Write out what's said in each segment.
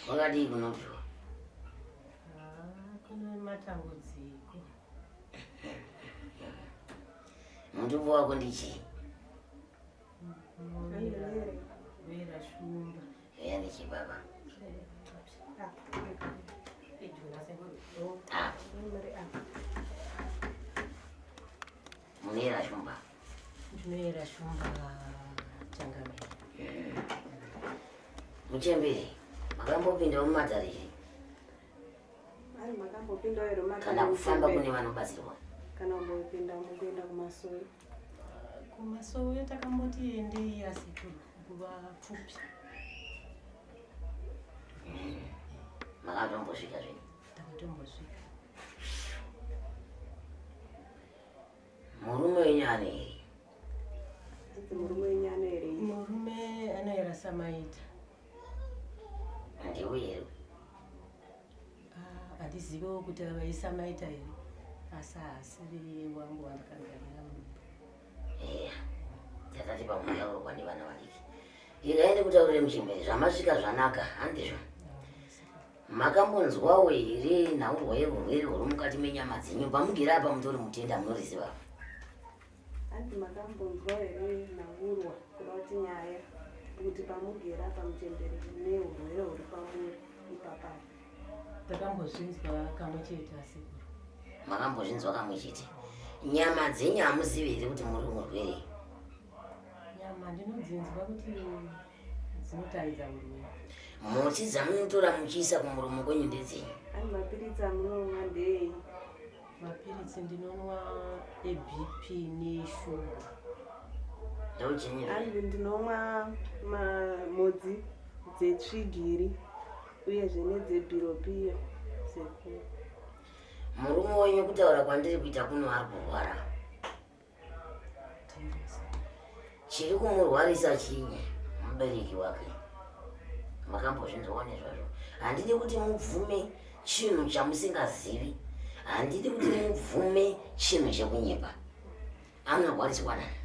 Kwakadii kunobviwa? Ah, kune matambudziko. Mutupo wako ndichii? Vera Shumba. Vera ndichibaba. Ah. Munoera Shumba. Ndinoera Shumba changamire. Muchembere, makambopinda mumatare here? Ari makambopinda here mumatare? Kana kufamba kune vanobatsirwa? Kana kumbopinda mukuenda kumasowe? Kumasowe takamboti endei asi nguva pfupi. Makatombosvika zvenyu? Takatombosvika. Murume wenyu ane here? Murume wenyu ane here? Murume anoera Samaita. Ndiwe here? Ah, handizivewo kuti vaisamaita here asi haasiri wangu wandakagarira mumba. Eya, takati pamwe yarohwa nevana vadiki. Ikaende kutaurire muchembere zvamasvika zvanaka, handizvo? Makambonzwawo here nhaurwa yeurwere huri mukati menyama dzenyu? Pamugere apa mutori mutenda munoriziva. Hanzi makambonzwa here nhaurwa kuda kuti nyaya kuti pamugere apa muchembere neurwere huri pamuri ipapa. Takambozvinzwa kamwe chete asekuru. Makambozvinzwa kamwe chete. Nyama dzenyu hamuzivi here kuti muri murwere? Nyama ndinodzinzwa kuti dzinotaridza urwere. Mhotsi dzamunotora muchiisa kumuromo kwenyu ndedzenyu. Ani mapiritsi amunomwa ndei? Mapiritsi ndinonwa eBP neshuga. Ndochenyi. Anzi ndinomwa mhodzi dzetsvigiri uyezve nedzebhiropiyo sekuru. Murume wenyu kutaura kwandiri kuita kuno ari kurwara. Chiri kumurwarisa chinyi mubereki wake? Makambozvinzwawo nezvazvo? Handidi kuti mubvume chinhu chamusingazivi, handidi kuti mubvume chinhu chekunyepa. Anorwariswa nani?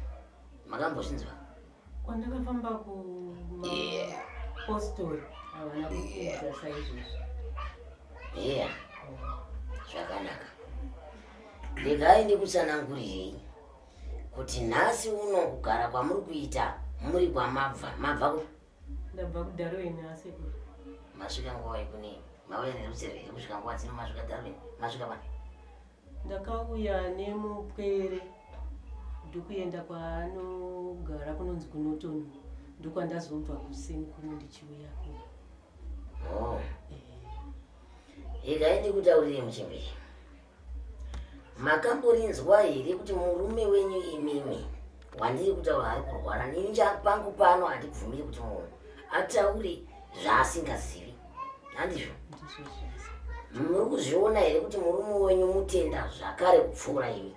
Makambozvinzwa? Kwandakafamba kumapostori havana kukuudza saizvozvo. Yeah, zvakanaka. Regai ndikutsanangurirei kuti nhasi uno kugara kwamuri kuita muri kwamabva mabva ku Ndabva kuDarwin asekuru. Masvika nguva yekune mauya nerusero here kusvika nguva dzino masvika Darwin masvika pani? Ndakauya nemupwere ndokuenda kwaanogara kunonzi kuNorton ndokwandazobva kuseni kuno ndichiuya kuno. Oh. Regai ndikutaurire muchembere. Makamborinzwa here kuti murume wenyu imimi wandiri kutaura ari kurwara? Ini pangu pano handibvumiri kuti munhu ataure zvaasingazivi. Handizvo? Muri kuzviona here kuti murume wenyu mutenda zvakare kupfuura imi?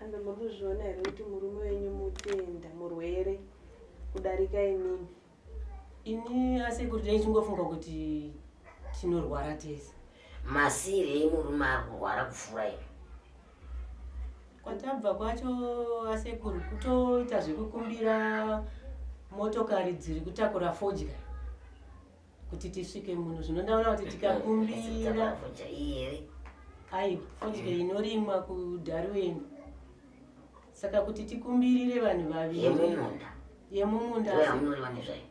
Ande muri kuzviona here kuti murume wenyu mutenda murwere kudarika imimi? Ini asekuru taichingofunga kuti tinorwara tese. Masiirei murume ari kurwara kupfuura imi? Kwatabva kwacho asekuru kutoita zvekukumbira motokari dziri kutakura fodya kuti tisvike muno. Zvino ndaona kuti tikakumbira aiwa fodya inorimwa kuDarwin, saka kuti tikumbirire vanhu vaviri yemumunda yemumunda yamunoreva nezvayo.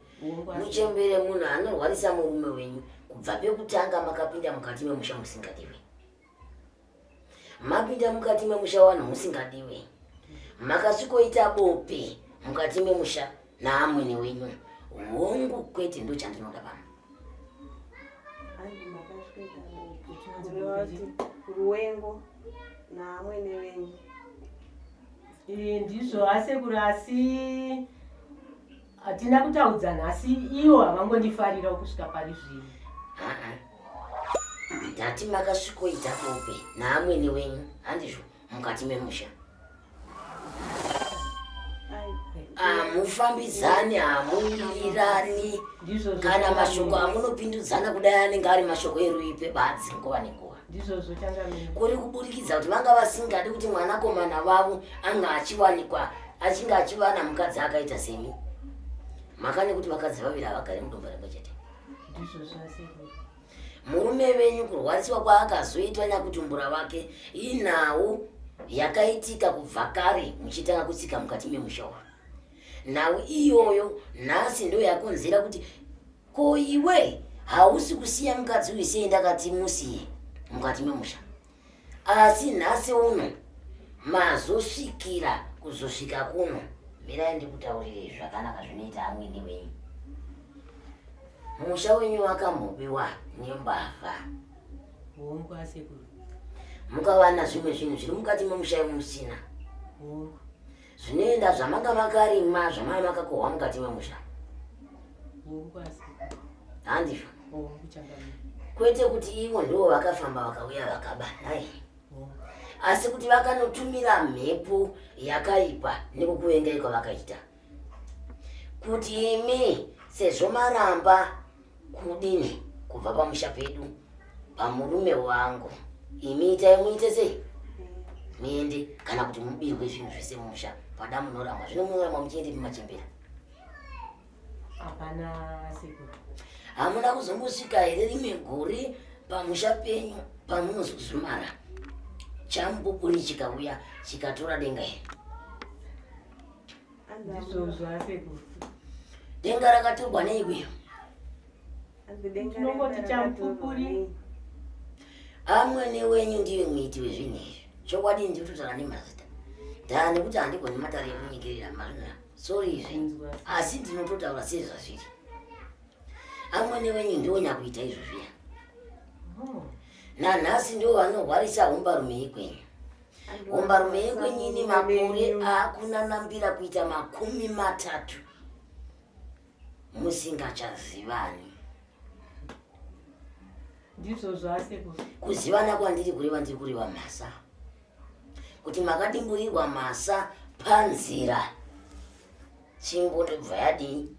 Muchembere munhu anorwarisa murume wenyu kubva pekutanga makapinda mukati memusha musingadiwi. Mapinda mukati memusha wanhu musingadiwe, makasvikoita bope mukati memusha naamwene wenyu. Hongu kwete, ndochandinoda pano. Hanzi makasvikoita bope kureva kuti ruwengo naamwene venyu. Ndizvo asekuru, asi hatina kutaudzana, asi ivo havangondifarira kusvika pari zvino. Ndati makasvikoita bope naamwene wenyu, handizvo? Mukati memusha hamufambidzani, hamuwirirani, kana mashoko amunopindudzana kudai anenge ari mashoko eruipe badzi nguva nenguva. Kuri kuburikidza kuti vanga vasingadi kuti mwanakomana vavo anga achiwanikwa achinge achivana mukadzi akaita semi. Mhaka nekuti vakadzi vaviri havagari mudumba rimwe chete. Ndizvo zvasekuru. Murume venyu kurwariswa kwaakazoitwa nyakutumbura wake inhau yakaitika kubva kare muchitanga kutsika mukati memusha uyu. Nhau iyoyo nhasi ndo yakonzera kuti ko iwe hausi kusiya mukadzi uyu sei ndakati musiye mukati memusha. Asi nhasi uno mazosvikira kuzosvika kuno, mirai ndikutaurire zvakanaka zvinoita amwene wenyu. Musha wenyu wakambobiwa nembavha. Hongu asekuru. Mukawana zvimwe zvinhu zviri mukati memusha musina. Hongu. Zvinoenda zvamanga makarima zvamanga makakohwa mukati memusha. Hongu asekuru. Handizvo. Hongu changamire. Kwete kuti ivo ndivo vakafamba vakauya vakaba nhai. Asi kuti vakanotumira mhepo yakaipa nekukuvengai kwavakaita. Kuti imi sezvo maramba kudini kubva pamusha pedu pamurume wangu imi itai muite sei muende kana kuti mubirwe zvinhu zvese mumusha pada munoramba zvino munoramba muchiende pamachembera hapana sekuru hamuna kuzombosvika here rimwe gore pamusha penyu pamunozozumara chamupupuri chikauya chikatora denga here Ndizvozvo asekuru. Denga rakatorwa nei kuyo? Tinongoti chamupupuri. Amwene wenyu ndiye muiti wezvinhu izvi. Chokwadi ndiri kutotaura nemazita. Ndaa nekuti handigoni matare ekunyengerera mazvina. Sorry izvi. Asi ndinototaura sezvazviri. Amwene wenyu ndiwo nyakuita izvo zviya. Oh. Nanhasi ndiwo vanorwarisa hombarume yekwenyu. Hombarume yekwenyini makore akunanambira kuita 30 musingachazivani. Ndizvo zvasekuru. Kuzivana kwandiri kureva ndiri kureva mhasa. Kuti makadimburirwa mhasa panzira. Tsvimbo ndobva yadii?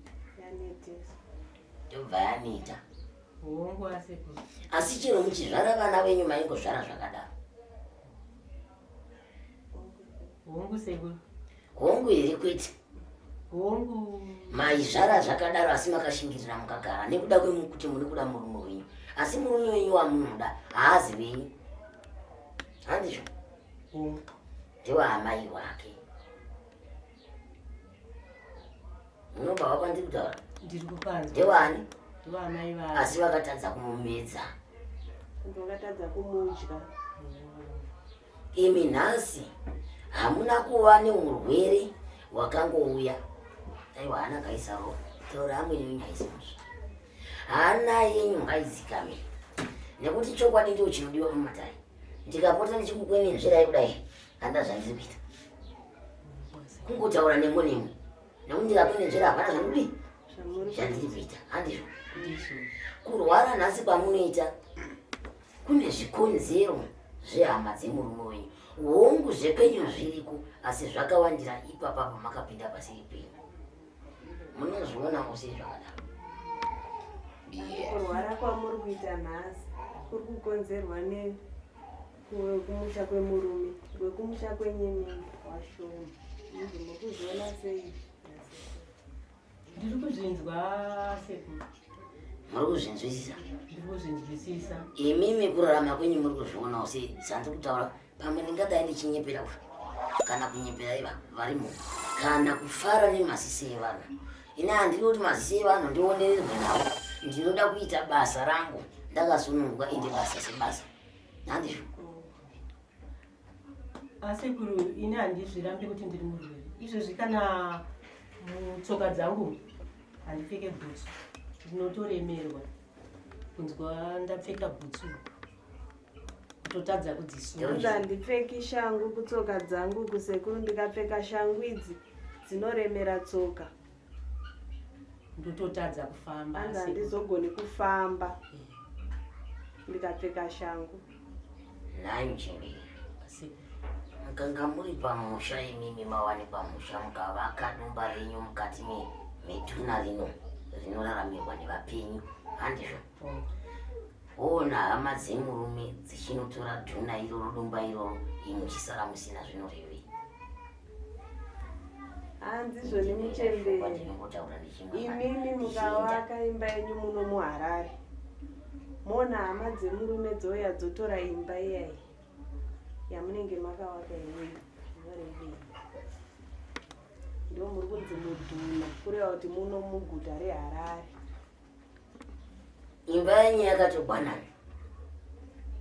Ndobva yaneta. Hongu asekuru. Asi chero muchizvara vana venyu maingozvara zvakadaro. Hongu sekuru. Hongu here kwete? Hongu. Maizvara zvakadaro asi makashingirira mukagara nekuda kwekuti muri kuda murume wenyu. Asi murume wenyu wamunoda haazi wenyu. Handizvo? Hongu. Ndewaamai wake. Munobva wapa ndiri kutaura? Ndiri kupanzwa. Ndewani? Ndewamai vavo. Asi vakatadza kumumedza. Vakatadza kumudya. Imi nhasi hamuna kuva neurwere hwakangouya. Aiwa hana ngaisaro. Taura amweni wenyu haisi mhosva. Hana yenyu ngaidzikame. Nekuti chokwadi ndicho chinodiwa mumatare. Ndikapota ndichikukwenenzverai kudai handa zvandiri kuita. Kungotaura nemo nemo. Nekuti ndikakwenenzvera hapana zvandiri zvandiri kuita. Handizvo. Kurwara nhasi kwamunoita kune zvikonzero zvehama dzemurume wenyu. Hongu zvekwenyu zviriko asi zvakawandira ipapa pamakapinda pasiri penyu. Munozvionawo sei zvakadaro? Kurwara kwamuri kuita nhasi kuri kukonzerwa nekumusha kwemurume, wekumusha kwenyu washoma. Izvi muri kuzviona sei? Ndiri kuzvinzwa sekuru. Muri kuzvinzwisisa? Ndiri kuzvinzwisisa. Imimi kurarama kwenyu muri kuzvionawo sei? Sandiri kutaura pamwe ndingadai ndichinyepera kana kunyepera iva varimo kana kufara nemaziso evanhu. Ini handidi kuti maziso evanhu ndionererwe nawo. Ndinoda kuita basa rangu ndakasununguka ende basa sebasa. Handizvo? Asekuru, ini handizvirambi kuti ndiri murwere. Izvezvi kana mutsoka dzangu handipfeke bhutsu, ndinotoremerwa kunzwa ndapfeka bhutsu kutotadza kudzisunga. Handipfeki shangu kutsoka dzangu kusekuru, ndikapfeka shangu idzi dzinoremera tsoka. Ndototadza kufamba. Hanzi handizogoni kufamba ndikapfeka shangu. Nhai muchembere, mukanga muri pamusha imimi mawanikwa musha mukavaka dumba renyu mukati medhuna rino rinoraramirwa nevapenyu, handizvo? Woona hama dzemurume dzichinotora dhuna iroro dumba iroro imi muchisara musina zvinorevei? Hanzi zvoni muchembere. Ndinongotaura ndichimwa. Imimi mukavaka imba yenyu muno muHarare, mona hama dzemurume dzouya dzotora imba iyayi yamunenge makavaka iyoyo, zvinorevei? Ndo muri kunzi mudhuna, kureva kuti muno muguta reHarare. Imba yenyu yakatorwa nani?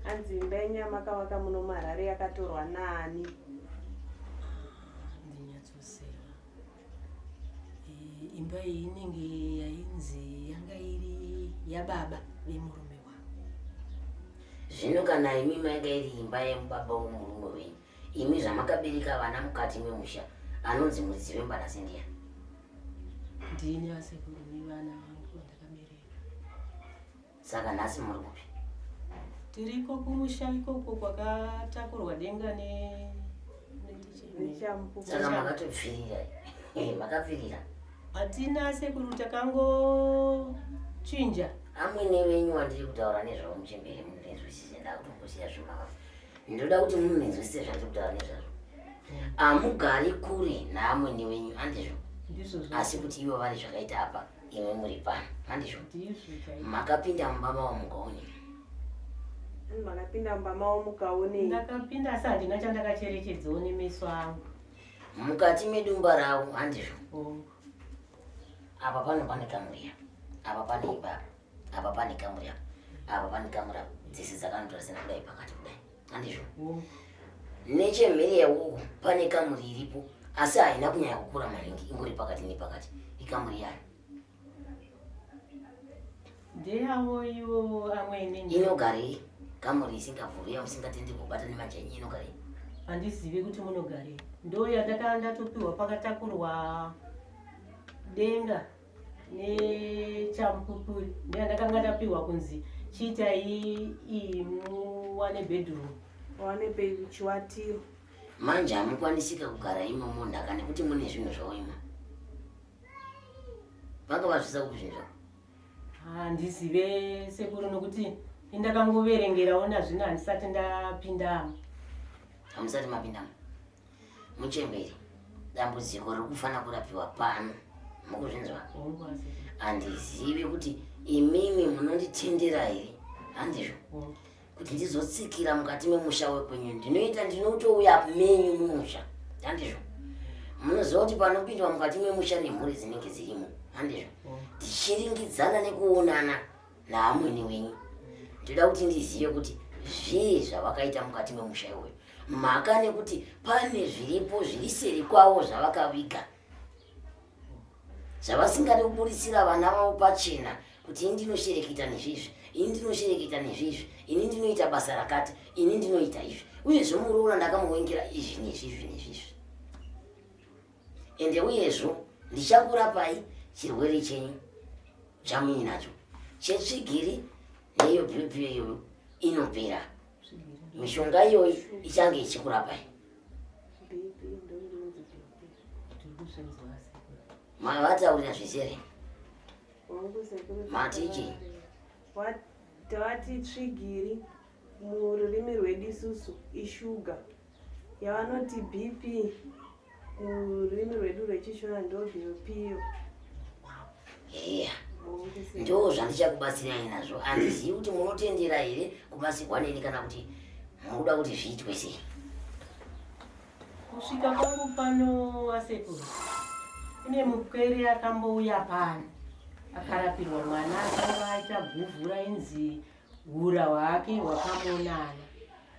Hanzi imba yenyu yamakavaka muno muHarare yakatorwa nani? Ndinyatsoseva, imba iyi inenge yainzi yanga iri yababa vemurume wangu. Zvino kana imi mainga iri imba yemubaba wemurume wenyu, imi zvamakabereka vana mukati memusha, anonzi muridzi wemba nhasi ndiyani? Ndini asekuru, nevana vangu vandakabereka. Saka nhasi muri kupi? Tiriko kumusha ikoko kwakatakurwa denga ne Nechamupupu. Saka makatopfirira? Makapfirira? Hatina sekuru, takangochinja. Amwene venyu wandiri kutaura nezvavo, muchembere, munezwisise. Ndakutombosiya zvimava, ndinoda kuti munezwisise zvandiri kutaura nezvazvo. Hamugari kure naamwene wenyu, handizvo? Ndizvo. Asi kuti ivo vari zvakaita apa, imwe muri pano, handizvo? Ndizvo chaizvo. Makapinda mumba mavo mukaone? Hanzi makapinda mumba mavo mukaonei? Ndakapinda, asi handina chandakacherechedzawo nemeso angu. Mukati medumba ravo, handizvo? Oh. Apa pano pane kamuri apa, apa pane imba apa, apa pane kamuri apa, apa pane kamuri apa, dzese dzakanotarisana kudai pakati kudai, handizvo? Oh. Nechemhiri yauku pane kamuri iripo, asi haina kunyanya kukura maningi, ingori pakati nepakati. Ikamuri yani? Ndeyavo ivo amwene. Inogarei kamuri isingavhurwi, yamusingatendi kubata nemanjenyi? Inogarei? Handizivi kuti munogarei. Ndo yandaka ndatopiwa pakatakurwa denga nechamupupuri. Ndoyandakanga ndapiwa kunzi chiitai iyi muwane bedroom. Wane chiwatiro. Manje hamukwanisika kugara imomo nhaka nekuti mune zvinhu zvavo imo. Vanga vazvisa kupi zvinhu zvavo? Handizive sekuru, nokuti indakangoverengerawo nazvino, handisati ndapindamo. Hamusati mapindamo. Muchemberi, dambudziko riri kufanira kurapiwa pano, mukuzvinzwa? Hongu asekuru. Handizivi kuti imimi munonditendera here, handizvo? Hongu. Kuti ndizotsikira mukati memusha wekwenyu, ndinoita ndinotouya menyu mumusha, handizvo? Munoziva kuti panopindwa mukati memusha nemhuri dzinenge dzirimo, handizvo? Hongu. Tichiringidzana nekuonana naamwene wenyu, ndoda kuti ndizive kuti zvii zvavakaita mukati memusha iwoyo, mhaka nekuti pane zviripo zviri seri kwavo zvavakaviga, zvavasingadi kuburitsira vana vavo pachena, kuti ini ndinoshereketa nezvizvi, ini ndinoshereketa nezvizvi, ini ndinoita basa rakati, ini ndinoita izvi, uyezve muroora ndakamuwengera izvi nezvizvi nezvizvi. Ende uyezvo ndichakurapai chirwere chenyu chamuinacho chetsvigiri neiyo BP iyoyo inopera. Mishonga iyoyi ichange ichikurapai. BP, ndo inonzi BP. Tiri kuzvinzwa sekuru. Mavataurira zvizere? Hongu sekuru. Matichi? Tavati tsvigiri mururimi rwedu isusu ishuga, yavanoti BP mururimi rwedu rwechiShona ndo BP iyo. Eya. Hongu sekuru. Ndo zvandichakubatsirai nazvo. Handizivi kuti munotendera here kubatsirwa neni kana kuti munoda kuti zviitwe sei. Kusvika kwangu pano asekuru, kune mupwere akambouya pano akarapirwa mwana akanga aita guvhu rainzi hura hwake hwakamonana.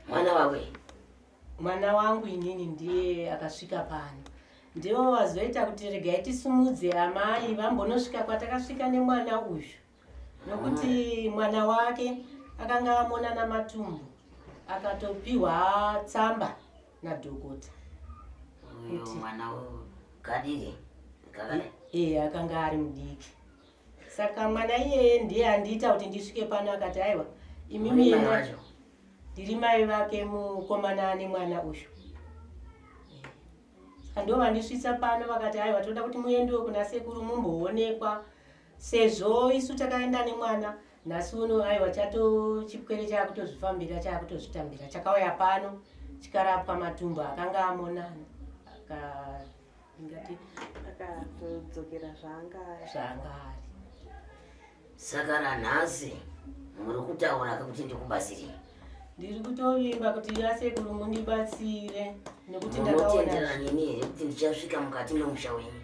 Mwana wawe? Mwana wangu inini ndiye akasvika pano. Ndivo vazoita kuti regai tisumudze amai vambonosvika kwatakasvika nemwana uyu, nokuti mwana wake akanga amonana matumbu, akatopiwa tsamba nadhokota. Uyo mwana kadiki kakadai? Iye akanga ari mudiki. Saka mwana iyeye ndiye andiita kuti ndisvike pano, akati aiwa, imimi Muri mai enda. Vacho? Ndiri mai vake, mukomana nemwana uyu. Saka ndo vandisvitsa pano, vakati aiwa, toda kuti muendewo kuna sekuru mumboonekwa, sezvo isu takaenda nemwana. Nhasi uno aiwa, chato chipwere chaakutozvifambira, chaakutozvitambira, chakauya pano chikarapwa matumbu akanga amonana. Ndingati Akatodzokera zvaanga ari. Zvaanga ari. Saka ranhasi muri kutaura kuti ndikubatsirei? Ndiri kutovimba kuti yasekuru mundibatsire nekuti ndakaona. Munotendera neni here kuti ndichasvika mukati memusha wenyu?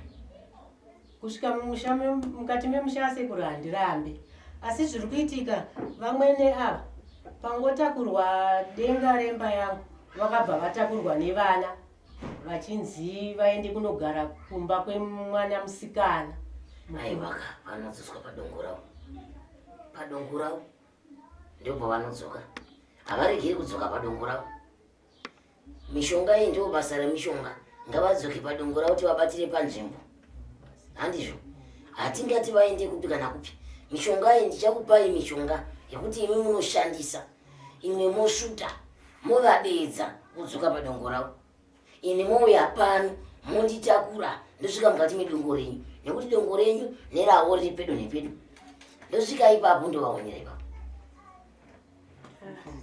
Kusvika mumusha mukati memusha asekuru handirambe, asi zviri kuitika vamwene ava pangotakurwa denga remba yangu vakabva vatakurwa nevana vachinzi vaende kunogara kumba kwemwana musikana. Aiwaka, vanodzoswa padongo ravo, padongo ravo ndipo pavanodzoka, havaregeri kudzoka padongo ravo. Mishonga iyi ndiwo basa remishonga, ngavadzoke padongo ravo tivabatire panzvimbo. Handizvo, hatingati vaende kupi kana kupi. Mishonga iyi ndichakupai mishonga yekuti imi munoshandisa, imwe mosvuta movadedza kudzoka padongo ravo. Ini mouya pano monditakura ndosvika mukati medongo renyu, nekuti dongo renyu neravo riri pedo nepedo. Ndosvika ipapo ndovaonera ipapo,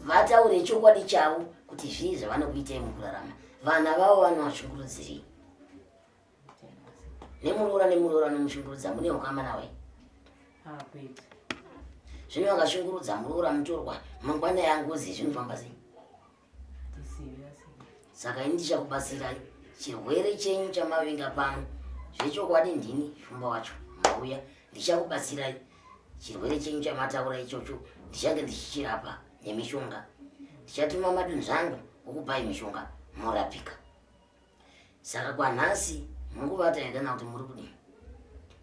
vataure chokwadi chavo kuti zvii zvavanokuitai mukurarama, vana vavo vanovashungurudzirei, nemuroora nemuroora nomushungurudza mune ukama nawe. Ah, kwete. Zvino vakashungurudza muroora mutorwa, mangwana yangozi zvinofamba sei? Tizive asekuru. Saka ini ndichakubatsirai chirwere chenyu chamavinga pano. Zvechokwadi ndini shumba wacho mauya, ndichakubatsirai chirwere chenyu chamataura ichocho, ndichange ndichichirapa nemishonga. Ndichatuma madunzangu okupai mishonga morapika. Saka kwanhasi munguvata here kana kuti muri kudii?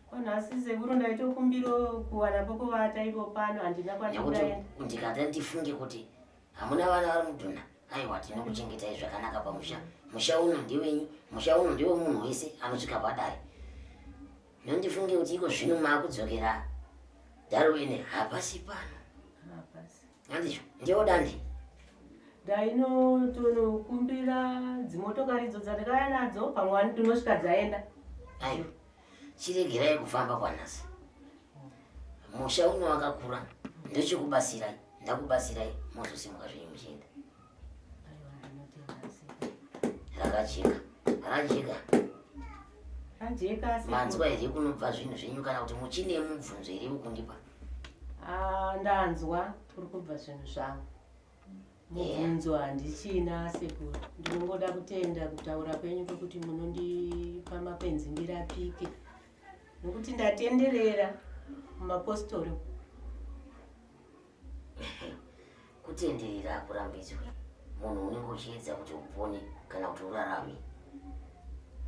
Kwanhasi sekuru ndaitokumbiro kuwana pokuvata ipo pano, handina nekuti kwandingaenda. Ndikada ndifunge kuti hamuna vana vari mudhuna. Aiwa, tinokuchengetai zvakanaka pamusha. Musha uno ndewenyu, musha uno ndewe munhu wese anosvika padare. Nondifunge kuti iko zvino maakudzokera Darwin, hapasi pano. Hapasi. Handizvo, ndiwo dande. Ndainotonokumbira dzimotokari idzo dzandakauya nadzo, pamwe wani tinosvika dzaenda. Aiwa, chiregerai kufamba kwanhasi. Musha uno wakakura, ndochikubatsirai, ndakubatsirai, mozosimuka zvenyu muchienda. Aiwa, ndinotenda sekuru. Rakajeka, rajeka. Rajeka sekuru. Manzwa here kunobva zvinhu zvenyu, kana kuti muchine mubvunzo here wekundipa? Ah, ndanzwa kuri kubva zvinhu zvangu. Mubvunzo handichina sekuru, ndinongoda kutenda kutaura kwenyu kwekuti munondipa makwenzi ndirapike, nokuti ndatenderera mumapostori. Kutenderera hakurambidzwe. Munhu unenge uchiedza kuti upone kana kuti urarame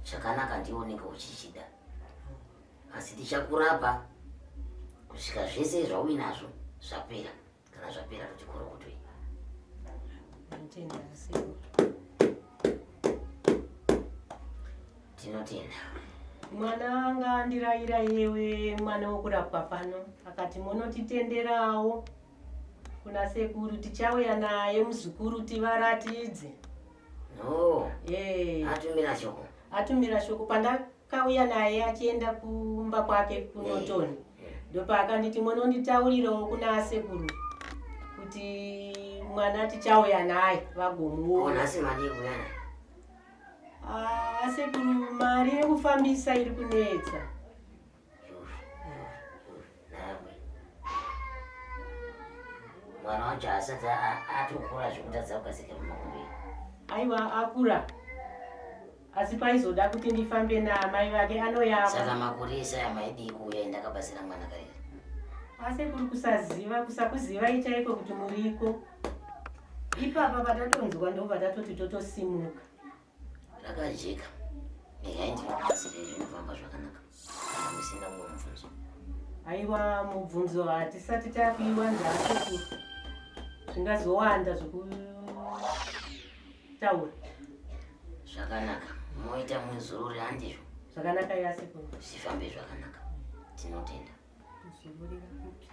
zvakanaka, ndiwo unenge uchichida, asi tichakurapa kusvika zvese zvauinazvo zvapera. Kana zvapera toti korokotoi. Ndinotenda sekuru. Tinotenda. Mwana anga andirayira yewe mwana wokurapwa pano akati munotitenderawo kuna sekuru, tichauya naye muzukuru tivaratidze. No. Eh, atumira shoko. Atumira shoko pandakauya naye achienda kumba kwake kuNorton, ndopaakanditi munonditaurirawo kuna sekuru kuti mwana tichauya naye Ko vagomuona. Nhasi madii kuuya naye? Ah, sekuru, mari yekufambisa iri kunetsa. Nawe mwana wacho asati atokura zvekutadza kukasika mumakumbo? Aiwa, akura, asi paizoda kuti ndifambe naamai vake anoyamwa. Saka makore ese aya maidii kuuya ndakabatsira mwana kare? Asi kuri kusaziva, kusakuzivai chaiko kuti muriko. Ipapa patatonzwa ndo patatoti totosimuka. Rakajeka, regai ndinokubatsirei, zvinofamba zvakanaka. Kana musina mumwe mubvunzo. Aiwa, mubvunzo hatisati takuiwanza asekuru, zvingazowanda zvokutaura. Zvakanaka, moita muzorore, handizvo? Zvakanaka yasekuru. Zvifambe zvakanaka, tinotenda. Kuzororera kupi?